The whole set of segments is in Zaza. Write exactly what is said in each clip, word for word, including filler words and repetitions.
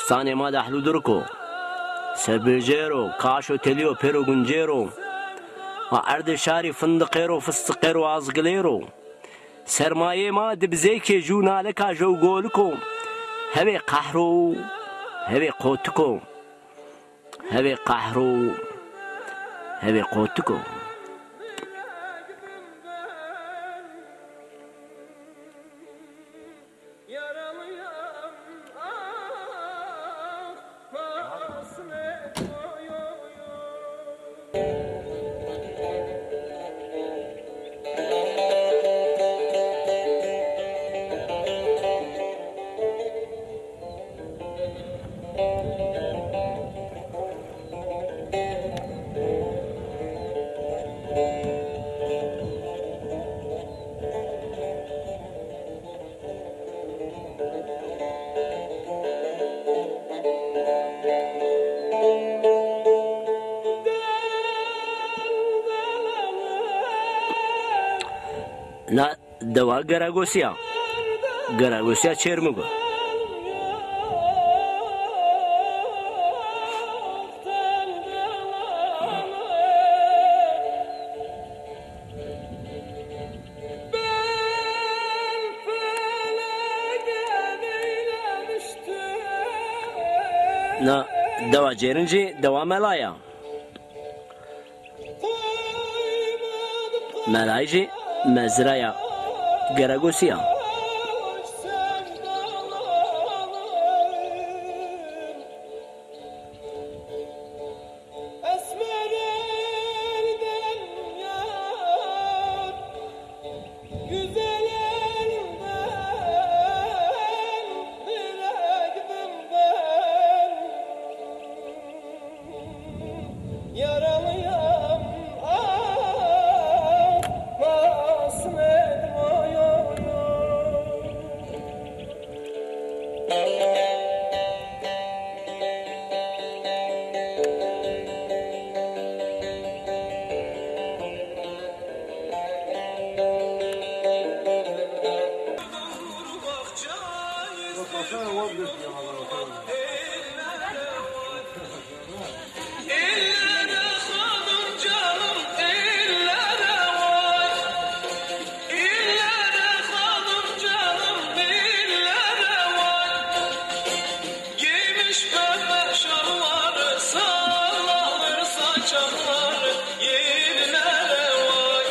Sanê ma dehlûdiriko, serbêjêro, kaşo telîyo pêro guncêro, a erdê şarî findiqêro, fistiqêro, azgilêro. Sermayê ma dibzêkê jû nalika jew goliko, hewê qehro, hewê qotiko, hewê qehro, hewê qotiko. Na dewa Geragosî ya. Geragosîya Çêrmûg o. Na dewa Cêrincî dewa Mela ya. Melayî jî mezraya Geragosî ya.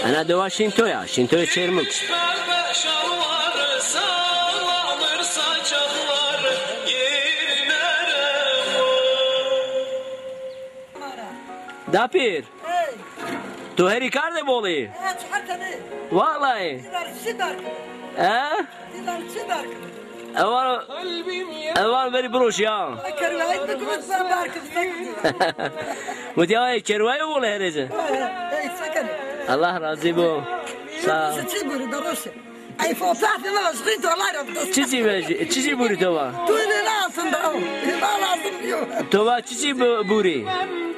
Ena dewa Şînto ya, Şîntoyê Çêrmûg. Dapîr. Hey. Tu herî kar de bol î? Evet, çi kar kenê? Vallahi. Dîlar çi berk? He? Dîlar çi berk? Ewan, ewan verî biroş ya. Kerwayî bikubit, sen berk. Mutya kerwayî bol herece. Hey, se kenê? Allah razî bo. Sağ ol. Çi buri, daroşe. Ay, fotoğrafı var, şu dolar yaptı. Çiçî ve, çiçî buri to va? Tu ne lazım da? Ne lazım diyor. To va çiçî bu-, buri?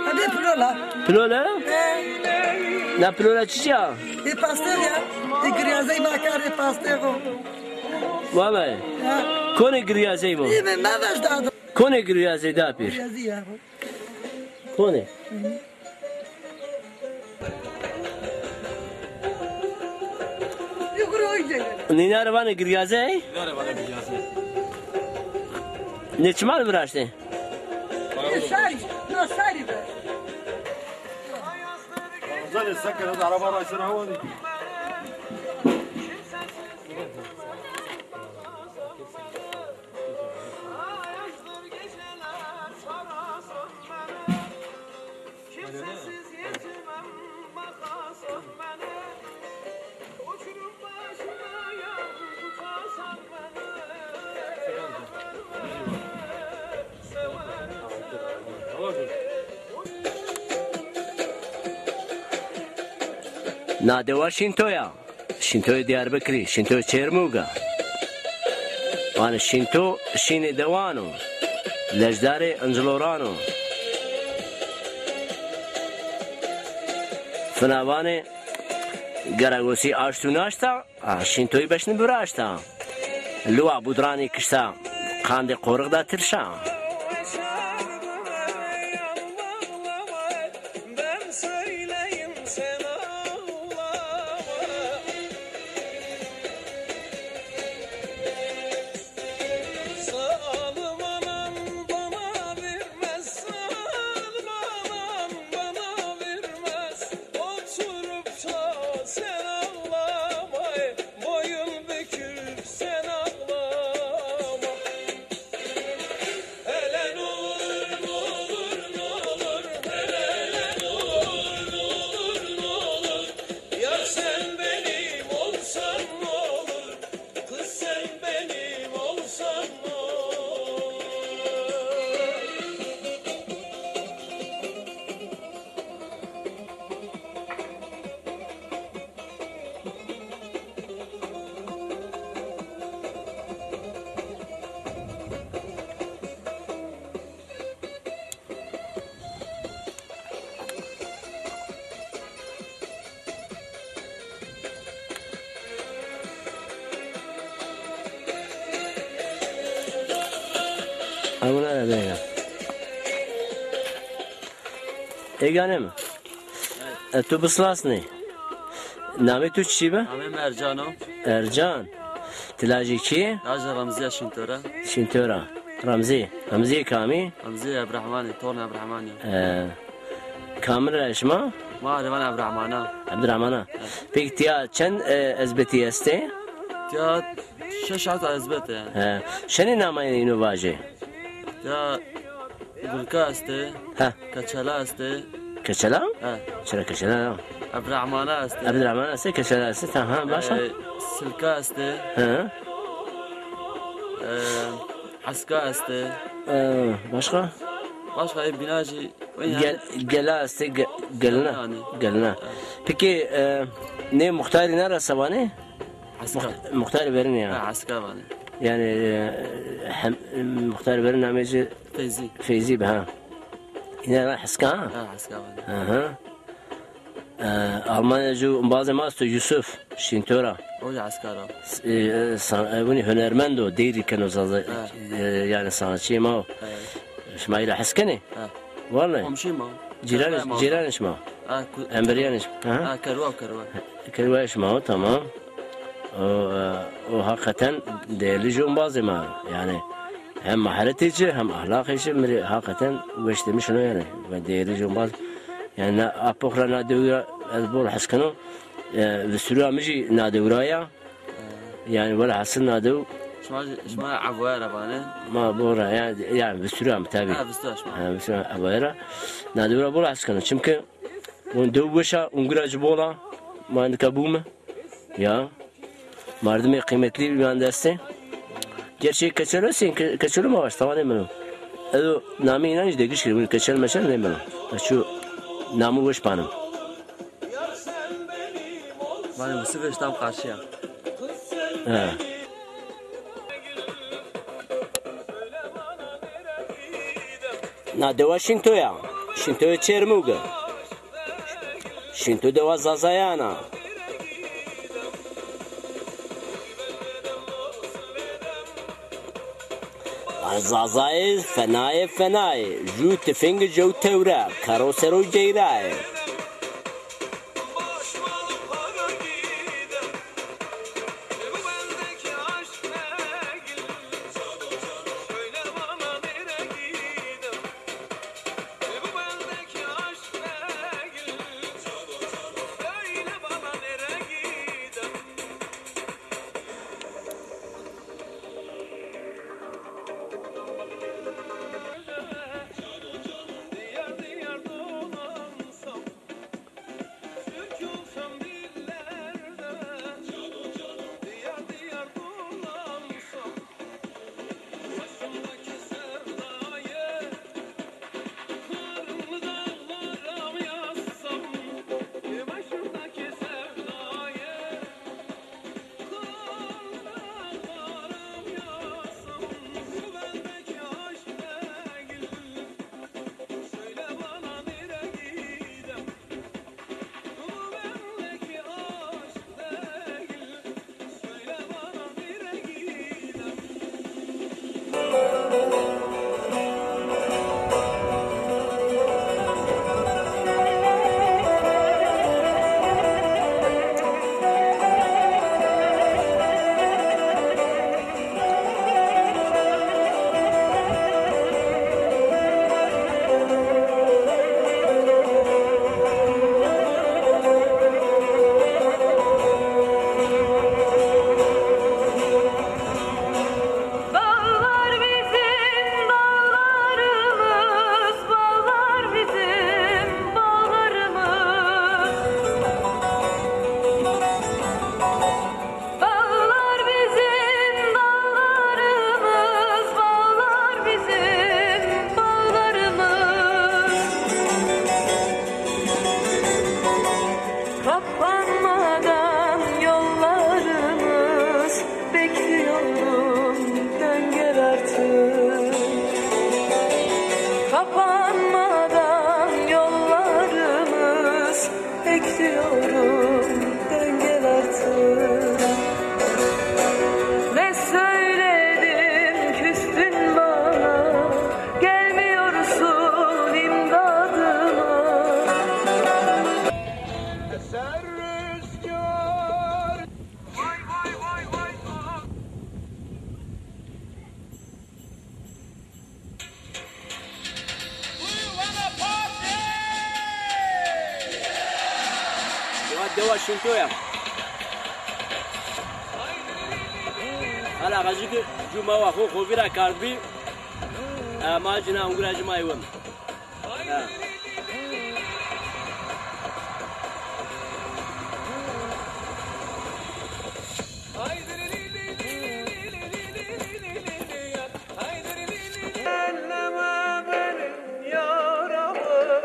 Hadi pilola. Pilola? He. Na pilola çiçî ya? E, pastır ya. E, giryazey makar, e, pastır o. Vallahi. Ya. Konê giryazey bu? İyi mi? Ne var daha? Konê giryazey Dapîr? Giryazey ya. Konê? Nîna rê vanê giryazey? Nîna rê vanê giryazey. Nê çima de viraştê? Sarî, no sarî be. Zanê se kere de araba ra ser hawa de. Na dewa Şînto ya. Şîntoyê Diyarbekirî, Şîntoyê Çêrmûg a. Vanê Şînto, şînê dewan o. Lejdarê inciloran o. Fina vanê Geragosî aşt û naşta, a, Şîntoyî beşni biraşta. Luwa budranî kişta, qandê qorix da tirşa. Amına da beyna. Eganem. E, tu bislasnî. Namê tu çi be? Namê mi Ercan o. Ercan. Ti lajê kî? Lajê Remzîya Şîntora. Şîntora. Remzî. Remzî kamî? Remzî Ebrahmanî, torn Ebrahmanî. E, kamil ra şima? Ma Ervan Ebrahmana. Ebrahmana. Peki tiya çend, e, ezbetî estê? Tiya şeş hat ezbet e. He. Şenê nameyê îno vajê? Ya Gulka estê. He. Keçela estê. Keçela? He. Çira keçela? Ebrahmana estê. Ebrahmana estê, keçela estê. Tamam, başka? E, Silka estê. He. E, Heska estê. E, başka? Başka e binajî. Gel, gela estê, ge, gelina. Gelina. Peki, e, ne muxtarî ne ra sevanê? Esker. Muxt-, muxtarê verin ya. Ha, esker vanê. Yani, e, hem, muxtarê verin namê ci Feyzî. Feyzî be ha. Îne ra Heska ha? Ha, Heska vanê. Aha. E, Almanya ju bazê ma esto Yusuf Şintora. O ya esker o. E, e, san, e, bunî hunermend o, deyrî keno zaza, ha, e, yani sanatçı ma o. Evet. Şima îra hes kenê? Ha. Vallahi. Komşî ma. Cîran, cîran şima. Ha, ku-, Emberîyan şima. Ha. Ha, kerwa, kerwa. Kerwa şima, tamam. O, e, o hakikaten değerli jombazê ma. Yani hem maharetê ci, hem ahlakê ci, mi rê hakikaten weş demiş o yani. Ve değerli jombaz. Yani na, apox ra na dewra ez bol hes keno. E, vistura mi jî na dewra ya. Yani wela hasil nadew. Şima, şima avoya ra vanê? Ma bora yani, yani vistura mi tabi. Ha, vistura şima. Ha, vistura avoya ra. Nadew ra bora hasil keno. Çimki un dew weşa, un gura ci bola. Ma nika bûme. Ya. Merdimê qîmetlî yan destê. Gerçi keçelo sen, ke-, keçelo ma baş, tawanê mino. Edo namê înan jî degiş kir, keçel meçel nêmino. Şu namı weş panim. Vanê Yusufê tam karşıya. He. Na dewa Şinto ya. Şintoyê Çermûge. Şinto dewa Zazayan a. Ay Zazayê fenayê fenayê, jû tifêngi jew tewre, kero sero geyraye. Dewa Şinto ya. Hala gajik cuma wa xo xo vîra kardbî. E, ma cina ungura cima ewim. Ha. Elleme benim yaramı,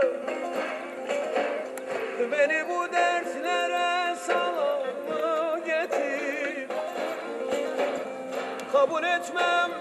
beni bu dertlere salan mı getir? Kabul etmem